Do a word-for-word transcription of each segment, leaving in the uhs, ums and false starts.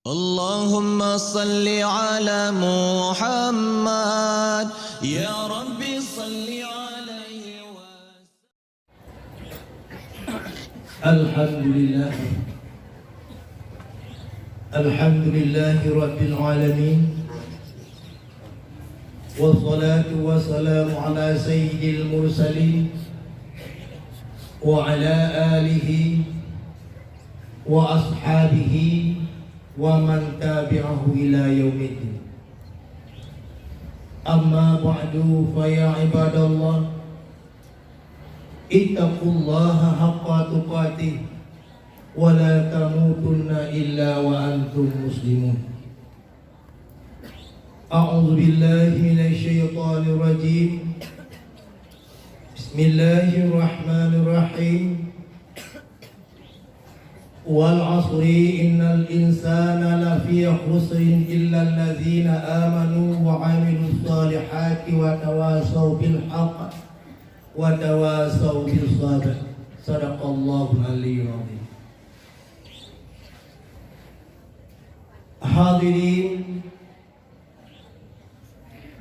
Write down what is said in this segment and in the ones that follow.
اللهم صل على محمد، يا رب صل عليه وسلم. الحمد لله. الحمد لله رب العالمين. والصلاة والسلام على سيد المرسلين وعلى آله وأصحابه ومن تبعه إلى يوم الدين. أما بعد، فيا عباد الله، اتقوا الله حق تقاته ولا تموتن إلا وأنتم مسلمون. أعوذ بالله من الشيطان الرجيم. بسم الله الرحمن الرحيم. والعصر إن الإنسان لفي خسر إلا الذين آمنوا وعملوا الصالحات وتواصوا بالحق وتواصوا بالصبر. صدق الله العلي العظيم. Hadirin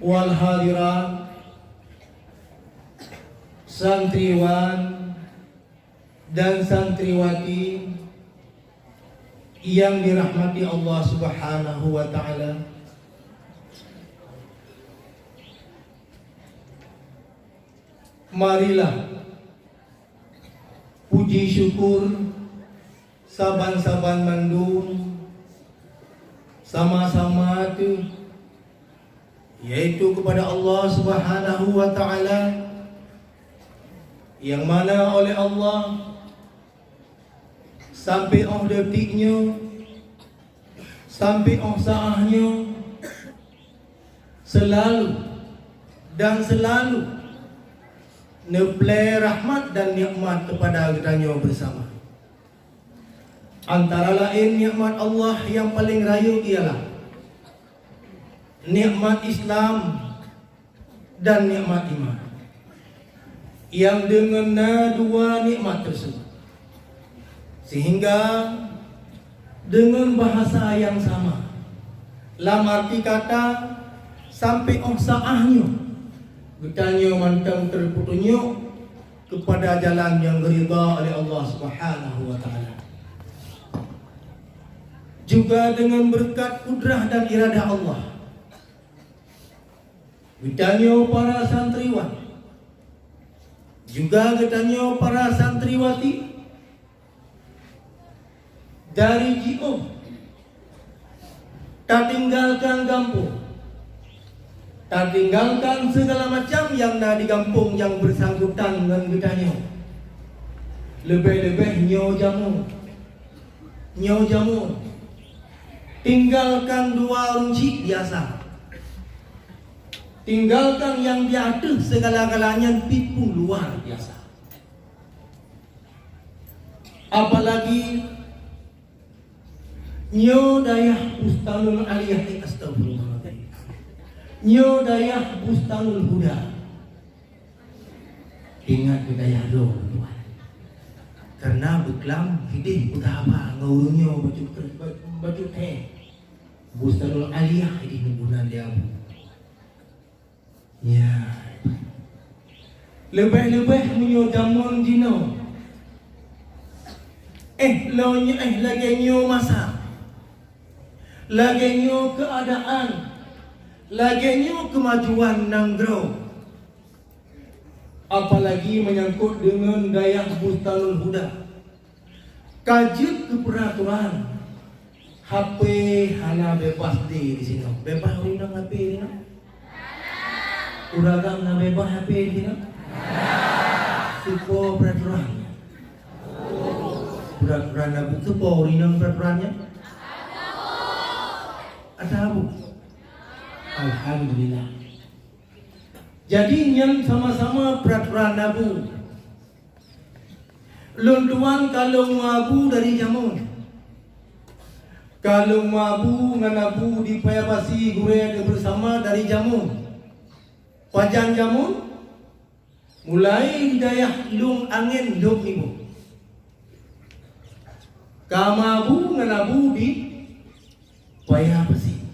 wal hadirat, santriwan dan santriwati yang dirahmati Allah Subhanahu wa Ta'ala, marilah puji syukur saban-saban mandum sama-sama teuh, yaitu kepada Allah Subhanahu wa Ta'ala, yang mana oleh Allah sampai óh detik nyoe, sampai óh saah nyoe, selalu dan selalu neuplée rahmat dan nikmat kepada geutanyoe bersama. Antara laén nikmat Allah nyang paleng rayeuk ialah nikmat Islam dan nikmat iman. Nyang deungon na dua nikmat tersebut, sehingga deungon bahasa nyang sama, lam arti kata, sampai óh saah nyoe, geutanyoe mantong teupeutunyok kepada jalan nyang geuridha oleh Allah Subhanahu wa Ta'ala. Juga deungon beureukat kudrah dan iradah Allah, geutanyoe para santriwan, juga geutanyoe para santriwati, dari jiôh tatinggalkan gampông, tatinggalkan segala macam nyang na di gampông nyang bersangkutan ngon geutanyoe, leubeh-leubeh nyoe jameun. Nyoe jameun, tinggalkan dua ureuëng cit biasa. Tinggalkan nyang di ateueh segala-galanya pih peue luar biasa. Apalagi nyoe dayah Bustanul Aliyah, eh, astagfirullahaladzim. Nyoe dayah Bustanul Huda. Ingat keu dayah droe, Tuan. Karena beuklam hideh peugah haba ngon ureuëng nyoe bacut, bacut thée. Bustanul Aliyah hideh meugunan di Abu. Ya. Leubeh-leubeh meunyoe jameun jinoe. Eh, lôn nyoe, eh, lagée nyoe masa. Lagée nyoe keuadaan. Lagée nyoe keumajuan nanggroe. Apalagi menyangkut deungon dayah Bustanul Huda. Ka jeuet keu peuraturan, H P hana bebas di, di sinoe. Bebas ureuëng inong H P di sinoe? Ureuëng agam na bebas H P di sinoe? Soe po peuraturan? Peuraturan na bu-, soe po ureuëng inong peuraturan nyan? Ata bu. Alhamdulillah. Jadi, nyan sama-sama peuraturan na bu. Lôn tuan ka lôn mabu dari jameun. Ka lôn mabu ngon abu di Paya Basi gurée bersama dari jameun. Pajan jameun? Mulai di dayah Lông Angén Lhok Nibôk. Ka mabu ngon abu di Paya Pasi.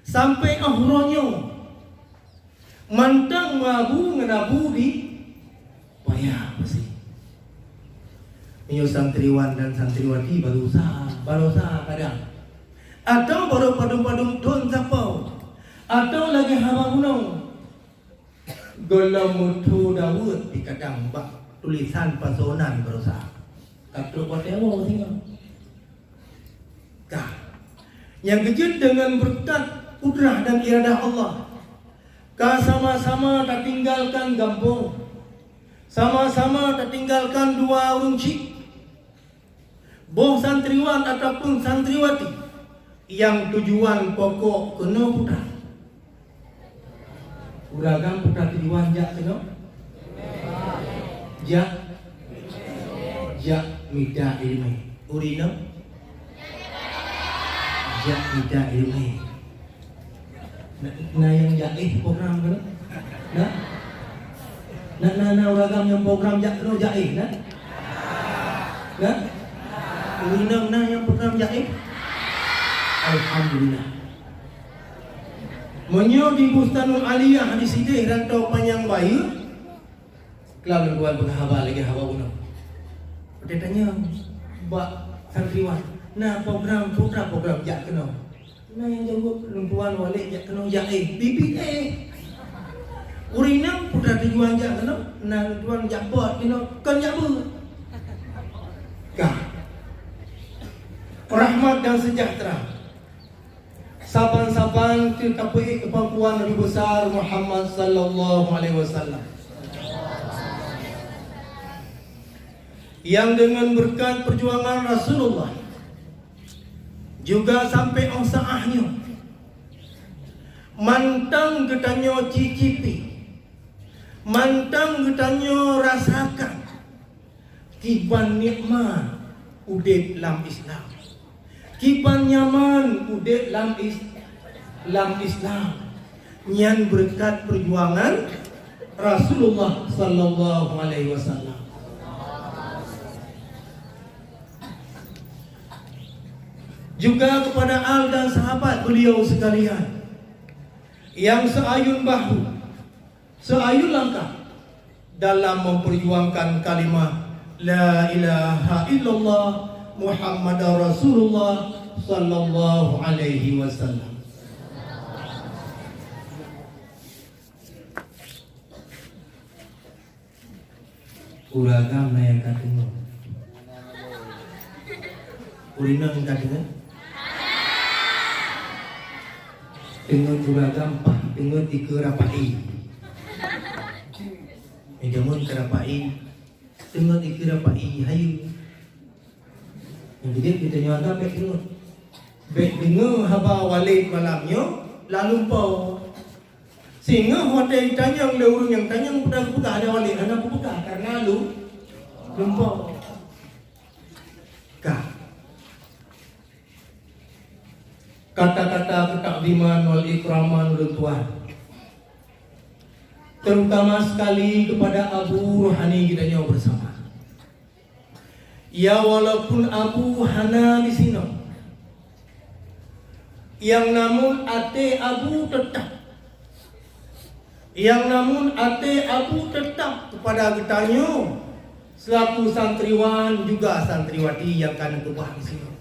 Sampoe 'oh uroe nyoe, mantong meuabu ngon abu di Paya Pasi. Meunyoe santriwan dan santriwati baroesa, baroesa kadang, atawa barô padum-padum thon sapo, atawa lagèe haba bunoe, gohlom meuthô daweuet dikadang bak tulisan pasonan baroesa. Ka trok watèe woe singoh. Ka. Nyang keujeuet deungon beureukat kudrah dan iradah Allah, ka sama-sama tatinggalkan gampông, sama-sama tatinggalkan dua ureueng chik, boh santriwan ataupun santriwati nyang tujuan pokok keunoe putra. Ureueng agam putra tujuan jak keunoe? Jak, jak mita ileumèe. Ureueng inong? Jak mita ileumèe. Na, na nyang jak éh program keunoe? Na? Na, na, na ureueng agam nyang program jak keunoe jak éh, na? Na? Ureueng inong na nyang program jak éh? Alhamdulillah. Meunyoe di Bustanul Aliyah di sidéh Rantau Panyang Bayeue, klam lôn tuan peugah haba lagèe haba bunoe. Watèe tanyong bak santriwan, "Na program, peue program jak keunoe?" Na nyang jaweueb, "Lôn tuan walek jak keunoe jak éh." Biet-biet éh. Ureueng inong peue tujuan jak keunoe? Na lôn tuan jak bot keunoe, kon jak beuet. Ka. Rahmat dan sejahtera saban-saban teuka tapeuék keu pangkuan Nabi Besar Muhammad sallallahu alaihi wasallam. Nyang deungon beureukat peujuangan Rasulullah, juga sampoe 'oh saát nyoe, mantong geutanyoe cicipi, mantong geutanyoe rasakan kiban nikmat udeb lam Islam. Kiban nyaman udeb lam Is-, lam Islam. Nyan beureukat peujuangan Rasulullah sallallahu alaihi wasallam. Juga kepada al dan sahabat beliau sekalian yang seayun bahu, seayun langkah dalam memperjuangkan kalimah la ilaha illallah Muhammadar Rasulullah sallallahu alaihi wasallam. Ureueng agam na nyang ka teungeut? Ureueng inong ka teungeut? Teungeut ureueng agam paih teungeut dikeue rapai. Meunyoe keu rapai, teungeut dikeue rapai hayeue. Nyang keujeuet geutanyoe agam bèk teungeut. Bèk deungoe haba Walid malam nyoe lam lumpoe. Singoh watèe jitanyong lé ureueng nyang tanyong peue geupeugah lé Walid, hana geupeugah kareuna lum-, lumpoe. Ka. Kata-kata keutakziman wal ikraman ulôn tuan, terutama sekali kepada Abu Rohani geutanyoe bersama. Ya, walaupun Abu hana disinoe, nyang namun até Abu teutap, nyang namun até Abu teutap kepada geutanyoe selaku santriwan juga santriwati nyang ka neukeubah disinoe.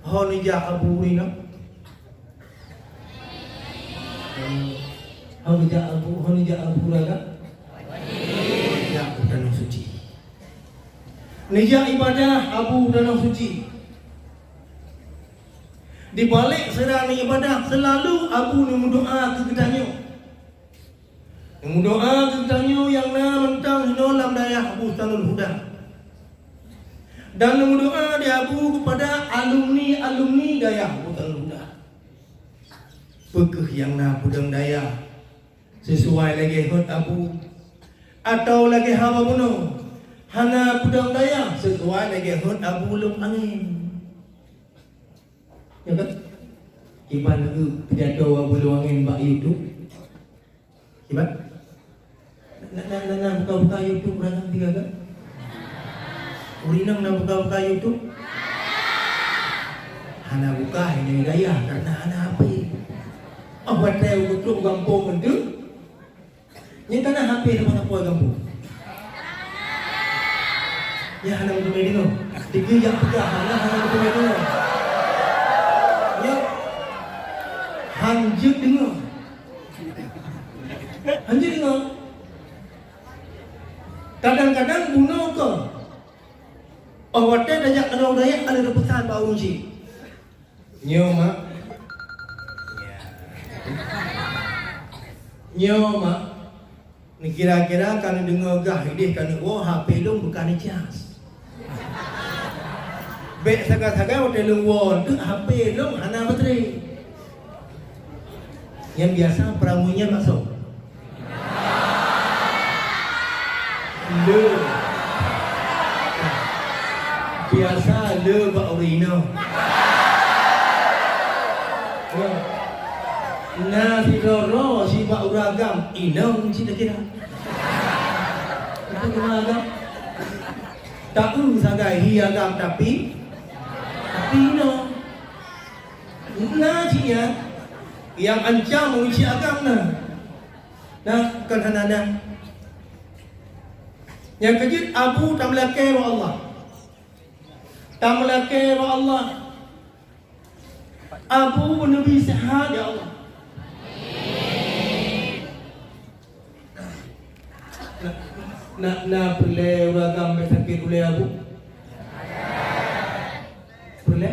Ho neujak Abu inoe? Ho neujak Abu, ho neujak Abu raga? Jak u Tanoh Suci. Neujak ibadah Abu Tanoh Suci. Di balek sira neuibadah, seulalu Abu neumeudoa keu geutanyoe. Neumeudoa keu geutanyoe nyang na mantong hinoe lam dayah Bustanul Huda. Dan neumeudoa di Abu keupada alumni-alumni dayah Bustanul Huda. Peu kheueh nyang na peudong dayah sisuai lagèe hot Abu, atawa lagèe haba bunoe, hana peudong dayah sisuai lagèe hot Abu Lôn Angén. Ya kan? Kiban lagèe pidato Abu Lôn Angén bak YouTube. Kiban? Na, na, na, na buka-buka YouTube ureueng tiga kan? Ureueng inong na buka-buka YouTube? Hana buka, hana daya, karena hana H P. Oh, watèe u gampông meunteuek, nyan ka na H P sapeue-sapeue gampông. Nyan hana meuteumé deungoe. Dikeue jak peugah, hana, hana meuteumé deungoe. Nyan hanjeuet deungoe. Hanjeuet deungoe. Kadang-kadang bunoe keu. Oh, watèe tajak keunoe u dayah, ka lheueh tapeusan bak ureueng chik. Nyoe, Mak. Nyoe, Mak. Neukira-kira ka neudeungoe gah idéh ka neuwoe, H P lôn beuka neucas. Bèk sagai-sagai watèe lôn woe, teuk H P lôn hana baterai. Nyang biasa peuramu nyan bakso. Le. Biasa le bak ureueng inong. Ya. Na sidroe sibak ureueng agam, inong cit takira. Itu ureueng agam. Taeu sagai hi agam tapi, tapi inong. Na cit nyan, nyang ancam ureueng chik agam na. Na, kon hana na. Nyang keujeuet, Abu tameulakèe bak Allah. Tameulakèe bak Allah. Abu beuneubri seuhat, ya Allah. Na, na, na peureulèe ureueng agam bèk sakét ulèe, Abu? Peureulèe?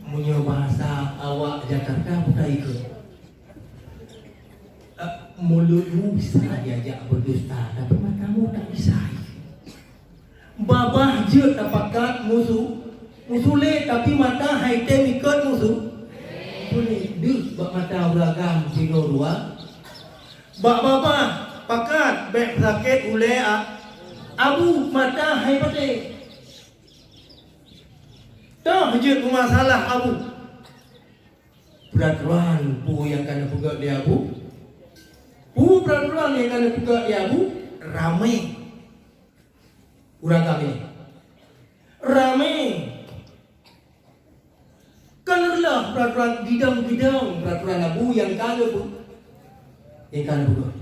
Meunyoe bahasa awak Jakarta, bukan ikôt. Eh, mulutmu bisa diajak berdusta, tapi matamu tak bisa. Babah jeuet tapakat musu, musu lé, tapi mata hai tem ikot musu. Musu lé, deuh bak mata ureueng agam sidroe dua. Bak babah pakat bèk sakét ulèe a-, Abu, mata hai patéh. Toh jeuet peumasalah Abu. Peuratoran peue nyang ka neupeugöt lé Abu? Peue peuratoran nyang ka neupeugöt lé Abu? Ramé. Ureueng agam nyoe. Ramé. Kan reuloh peuratoran gidong-gidong peuratoran Abu nyang ka neupeu-, nyang ka neupeugöt.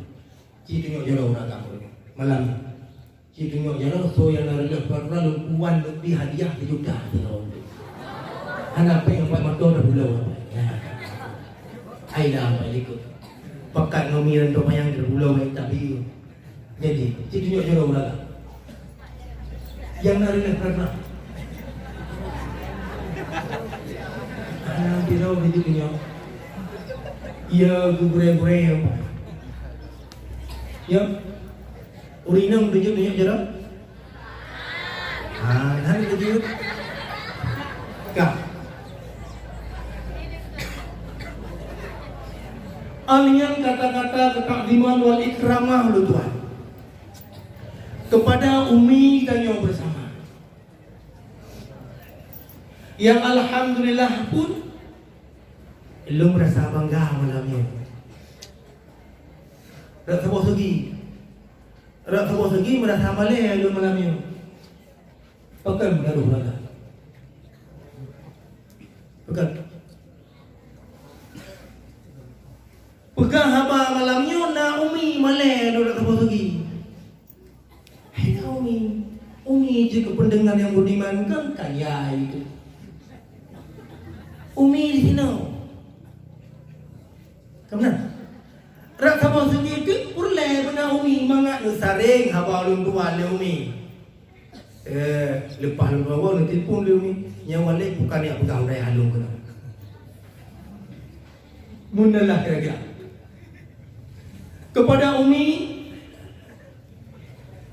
Ci tunyok jaroe ureueng agam nyoe. Malam nyoe. Ci tunyok jaroe, soe nyang na reuloh peuratoran lôn kuwan leubeh hadiah sijuta sidroe. Hana péng empat moto dah pulo. Hai dah empat likot. Pakat ngon mi rantau panyang dah pulo baik tapi. Jadi, ci tunyok jaroe ureueng agam. Nyang na reuloh peuratoran. Hana sidroe di tunyok. Iya, geugurèe-gurèe. Ya. Ureueng inong tunyok jaroe? Ha, hana tunyok. Ka. Nyan kata-kata ketakziman wal ikramah lôn tuan. Kepada umi tanyoe bersama. Nyang alhamdulillah pun lôn merasa bangga malam nyoe. Rot saboh segi. Rot saboh segi meurasa malèe lôn malam nyoe. Pakon meunurot ureueng agam? Pakon? Peugah haba malam nyoe na umi malèe lôn rot saboh segi. Hai na umi. Umi jeuet keu pendengar nyang budiman kan kaya itu. Umi di sinoe. Ka meunan? Rot saboh segi teuk peureulèe beuna umi mangat neusareng haba lôn tuan lé umi. Eh, leupah lôn tuan neutelepon lé umi. Nyan walek bukan jak peugah udai halong keunoe. Meunan lah kira-kira. Kepada umi,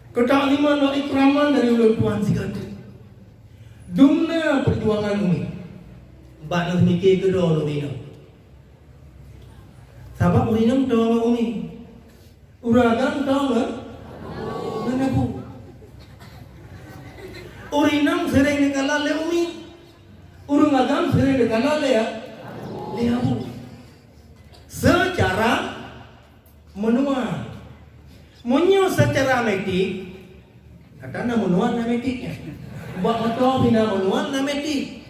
ketakziman wa ikraman dari ulôn tuan sigoe teuk. Dum na peujuangan umi. Bak neuh mike keudroe lôn inong. Sabab ureueng inong toe ngon umi. Ureueng agam toe ngon, ngon abu. Ureueng inong seuréng neukalon lé umi. Ureueng agam seuréng neukalon lé, lé abu. Seucara meunoa. Meunyoe seucara metik, Kata na meunoa na metik nyan. Bak moto pih na meunuan, na metik.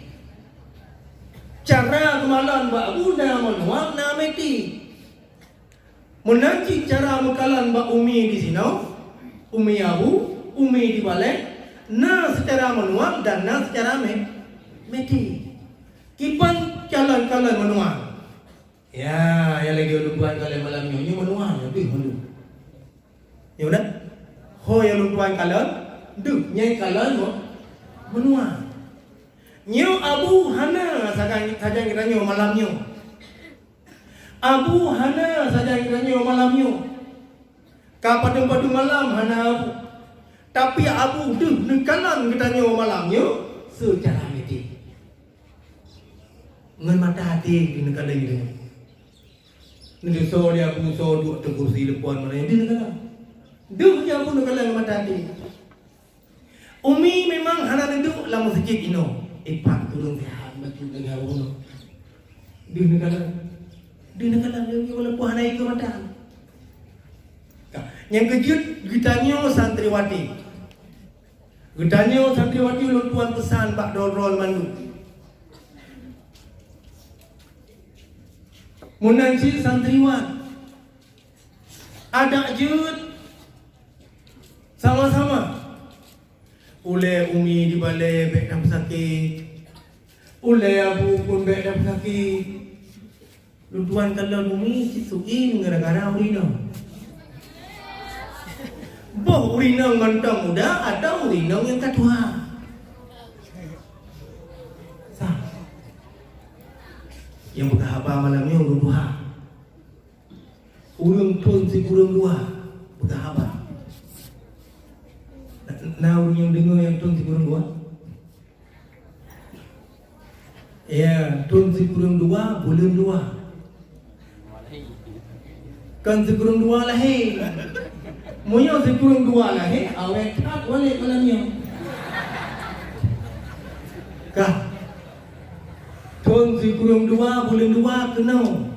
Cara geumalon bak abu na meunuan, na metik. Meunan cit cara meukalon bak umi di sinoe, umi abu, umi di balée, na seucara meunuan dan na seucara me-, metik. Kiban calon-calon meunuan. Ya, nyang lagée ulôn tuan kalon malam nyoe, nyoe meunuan, nyoe deuh mandum. Nyoe na? Ho nyang ulôn tuan kalon, deuh, nyang kalon meunuan. Nyoe abu hana sajan, sajan geutanyoe malam nyoe. Abu hana sajan geutanyoe malam nyoe. Ka padum-padum malam hana abu. Tapi abu deuh neukalon geutanyoe malam nyoe seucara metik. Ngon mata até neukalon geutanyoe. Neudeusoe lé abu soe duek ateueh kursi leupon malam nyoe deuh neukalon. Deuh lé abu neukalon ngon mata até. Umi memang hana neuduek lam meuseujid inoe. Ipat kureueng seuhat bacut lagée awak unoe. Deuh neukalon. Deuh neukalon, deuh neukalon, walaupun hana ikeue mata. Ka. Nyang keujeuet, geutanyoe santriwati. Geutanyoe santriwati ulôn tuan peusan bak droe-droe mandum. Meunan cit santriwan. Adak jeuet sama-sama. Ulée umi di balée bék tapeusakét. Ulée abu pun bék tapeusakét. Lôn tuan kalon umi cit su'i gara-gara ureueng inong. Boh ureueng inong mantong muda atau ureueng inong nyang ka tuha? Sa. Nyang peugah haba malam nyoe ureueng tuha. Ureueng thon sikureueng dua peugah haba. Na ureueng nyang deungoe nyang thon sikureueng dua? Ya, thon sikureueng dua, buleuen dua. Kon sikureueng dua lahé. Meunyoe sikureueng dua lahé, awai that walek malam nyoe. Kah. Thon sikureueng dua, buleuen dua keunoe.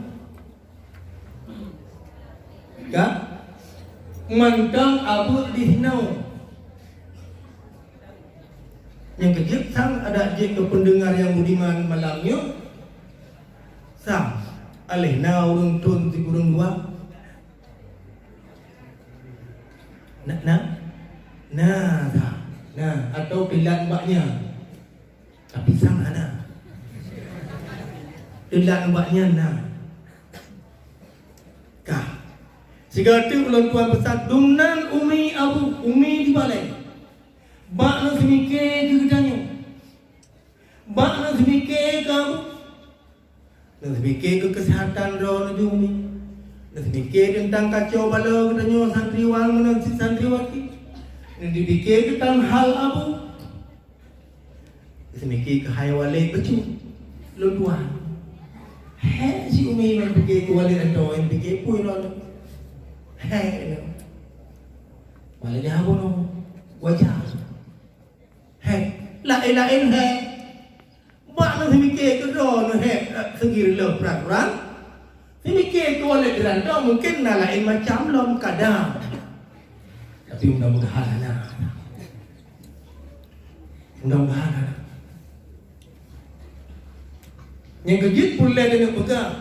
Ka? Mantong abu di sinoe. Nyang keujeuet sang adak jeuet keu peundeungar nyang budiman malam nyoe. Sang, aléh na ureueng thon sikureueng dua? Na, na? Na, sang. Na, atau teulat bak nyan. Tapi sang hana. Teulat bak nyan na. Ka. Sigoe teuk ulôn tuan peusan, dumnan umi abu, umi di balée. Bak neuseumiké keu geutanyoe. Bak neuseumiké keu abu. Neuseumiké keu keuseuhatan droeneuh di umi. Neuseumiké teuntang kacau balau geutanyoe santriwan meunan cit santriwati. Neuseumiké teuntang hal abu. Seumiké keuhai walek bacut lôn tuan. Hék si umi ngon pike keu walek atau ngon pike pui lôn. Hék nyoe. Walek dah bunoe. Wajar. Hék. Laén-laén hék. Bak nyoe seumiké keu droeneuh hék, seugi reuloh peuraturan. Seumiké keu walek di rantau mungken na laén macam lom kadang. Tapi mudah-mudahan hana. Mudah-mudahan hana. Nyang keujeuet peureulée lagée peugah.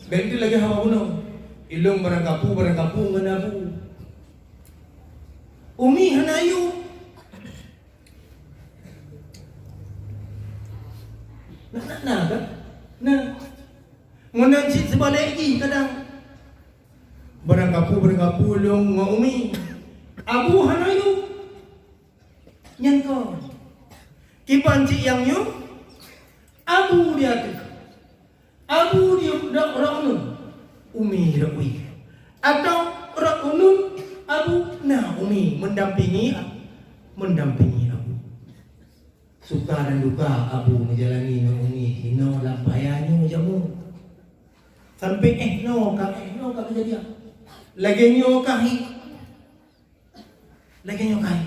Bék lagée haba bunoe. Ilong barangkapu, barangkapu ngon abu. Umi hana yue. Na, na, na kan? Na. Meunan cit seubalek jih kadang. Barangkapu, barangkapu ilong ngon umi. Abu hana yue. Nyan kon. Kiban cit nyang nyoe, abu di ateueh. Abu di rot, rot uneun, umi rot wie. Atau rot uneun, abu na umi mendampingi, mendampingi abu. Suka dan duka abu menjalani ngon umi hinoe lam paya nyoe jameun. Sampai eh noe ka, eh noe ka keujadian. Lagée nyoe ka hi. Lagée nyoe ka hi.